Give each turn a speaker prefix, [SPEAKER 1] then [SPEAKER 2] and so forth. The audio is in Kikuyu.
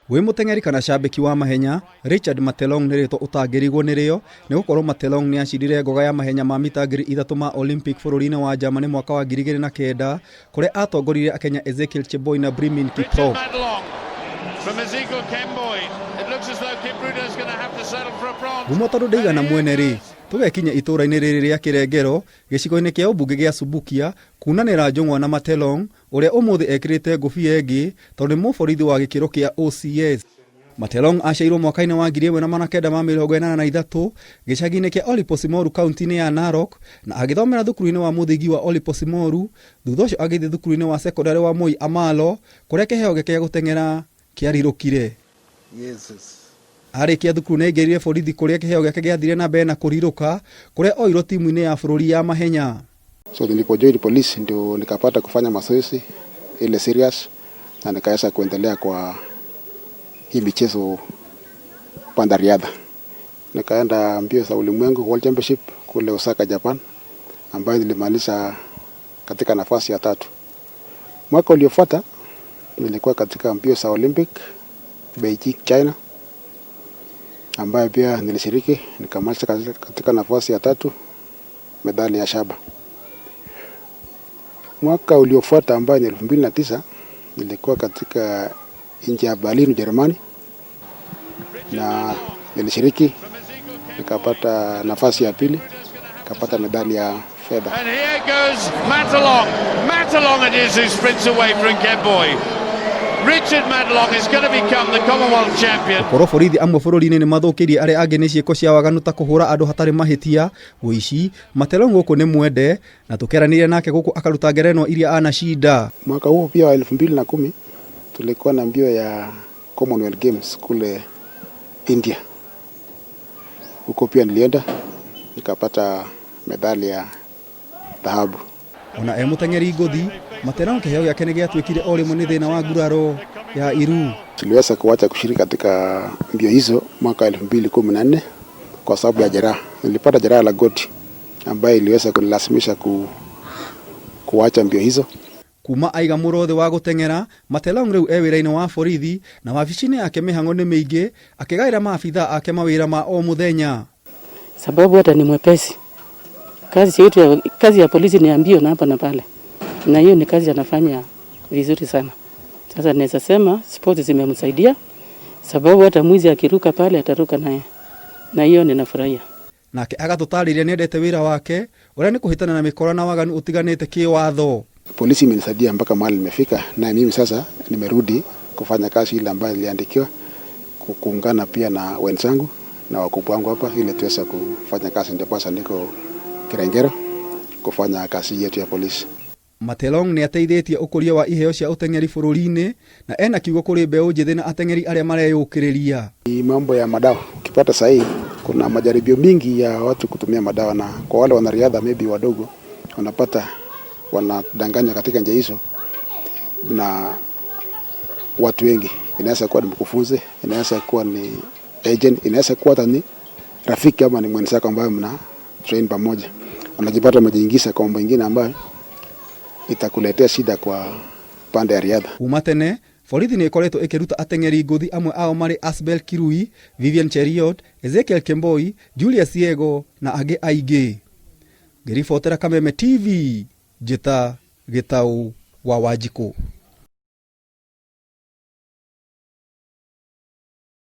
[SPEAKER 1] Wĩ mũteng'eri kana cambĩki wa mahenya, Richard Matelong nĩ rĩtwa ũtangĩrigwo nĩrĩo nĩ gũkorwo Matelong nĩ acindire ngoga ya mahenya ma mita 3000 ma Olympic bũrũri-inĩ wa Germany mwaka wa 2009 kũrĩa atongoririe akenya Ezekiel Cheboi na Brimin Kiprop. Ngumo tondũ ndĩigana mwene rĩ, tũgekinya itũũra-inĩ rĩrĩ rĩa Kĩrengero gĩcigo-inĩ kĩa ũmbunge gĩa Subukia kunanĩra njũng'wa na Matelong ũrĩa ũmũthĩ ekĩrĩte ngũbia ĩngĩ tondũ nĩ mũborithi wa gĩkĩro kĩa OCS. Matelong aciarirwo mwaka-inĩ wa 1983 gĩcagi-inĩ kĩa Oliposimoru kaunti-inĩ ya Narok na agĩthomera thukuru-inĩ wa mũthingi wa Oliposimoru, thutha ũcio agĩthiĩ thukuru-inĩ wa sekondarĩ wa Moi Amalo kũrĩa kĩheo gĩake gĩa gũteng'era kĩarirũkire. Arĩkia thukuru nĩ aingĩrire borithi kũrĩa kĩheo gĩake gĩathire na mbere na kũrirũka kũrĩa oirwo timu-inĩ ya bũrũri ya mahenya.
[SPEAKER 2] So nilipojoin polisi ndio nikapata kufanya mazoezi ile serious na nikaweza kuendelea kwa hii michezo panda riadha. Nikaenda mbio za ulimwengu World Championship kule Osaka, Japan, ambayo nilimaliza katika nafasi ya tatu. Mwaka uliofuata nilikuwa katika mbio za Olympic Beijing, China, ambayo pia nilishiriki nikamaliza katika nafasi ya tatu, medali ya shaba. Mwaka uliofuata ambayo ni 2009 nilikuwa katika nchi ya Berlin, Ujerumani, na nilishiriki nikapata nafasi ya pili, nikapata medali ya fedha.
[SPEAKER 3] And here goes Matalong. Matalong it is who sprints away from Kemboi. Richard Matalong is going to become the Commonwealth champion.
[SPEAKER 1] Gũkorwo borithi amwe bũrũri-inĩ nĩ mathũkĩirie arĩa angĩ nĩ ciĩko cia waganu ta kũhũra andũ hatarĩ mahĩtia, ũici. Matelong gũkũ nĩ mwende na tũkeranĩire nake gũkũ akaruta ngerenwa iria anacinda.
[SPEAKER 2] Mwaka huo pia wa 2010 tulikuwa na mbio ya Commonwealth Games kule India. Huko pia nilienda nikapata medali ya dhahabu.
[SPEAKER 1] Ona e mũteng'eri ngũthi, Matelong kĩheo gĩake nĩ gĩatuĩkire o rĩmwe nĩ thĩna wa nguraro ya iru.
[SPEAKER 2] Tuliweza kuacha kushiriki katika mbio hizo mwaka 2014 kwa sababu ya jeraha. Nilipata jeraha la goti ambayo iliweza kunilazimisha kuacha mbio hizo.
[SPEAKER 1] Kuma aiga mũro thĩ wa gũteng'era, Matelong rĩu e wĩra-inĩ wa borithi na wabici-inĩ yake mĩhang'o nĩ mĩingĩ akĩgaĩra maabithaa ake mawĩra ma o mũthenya.
[SPEAKER 4] Sababu hata ni mwepesi. Kazi yetu ya, kazi ya polisi ni ya mbio na hapa na pale, na hiyo ni kazi anafanya vizuri sana. Sasa naweza sema sport zimemsaidia, sababu hata mwizi akiruka pale ataruka naye, na hiyo ninafurahia.
[SPEAKER 1] Nake agatũtarĩria nĩendete wĩra wake ũrĩa nĩ kũhĩtana na mĩkora na waganu ũtiganĩte kĩwatho.
[SPEAKER 2] Polisi imenisaidia mpaka mahali nimefika, na mimi sasa nimerudi kufanya kazi ile ambayo niliandikiwa, kuungana pia na wenzangu na wakubwa wangu hapa ili tuweze kufanya kazi. Ndio sasa niko Kirengero kufanya kazi yetu ya polisi.
[SPEAKER 1] Matelong nĩ ateithĩtie ũkũria wa iheo cia ũteng'eri bũrũri-inĩ na ena kiugo kũrĩ mbeũ njĩthĩ na ateng'eri arĩa mareyũkĩrĩria.
[SPEAKER 2] Ni mambo ya madawa. Ukipata sahihi, kuna majaribio mingi ya watu kutumia madawa, na kwa wale wanariadha maybe wadogo wanapata wanadanganya katika njia hizo na watu wengi. Inaweza kuwa ni mkufunzi, inaweza kuwa ni agent, inaweza kuwa hata ni rafiki ama ni mwenzako ambaye mna train pamoja. Unajipata umejiingiza kwa mambo mengine ambayo itakuletea shida kwa pande ya riadha.
[SPEAKER 1] Kuma tene borithi nĩ ĩkoretwo ĩkĩruta ateng'eri ngũthi amwe ao marĩ Asbel Kirui, Vivian Cheruiyot, Ezekiel Kemboi, Julius Yego na angĩ aingĩ. Ngĩribotera Kameme TV, njĩta Gĩtaũ wa Wanjikũ.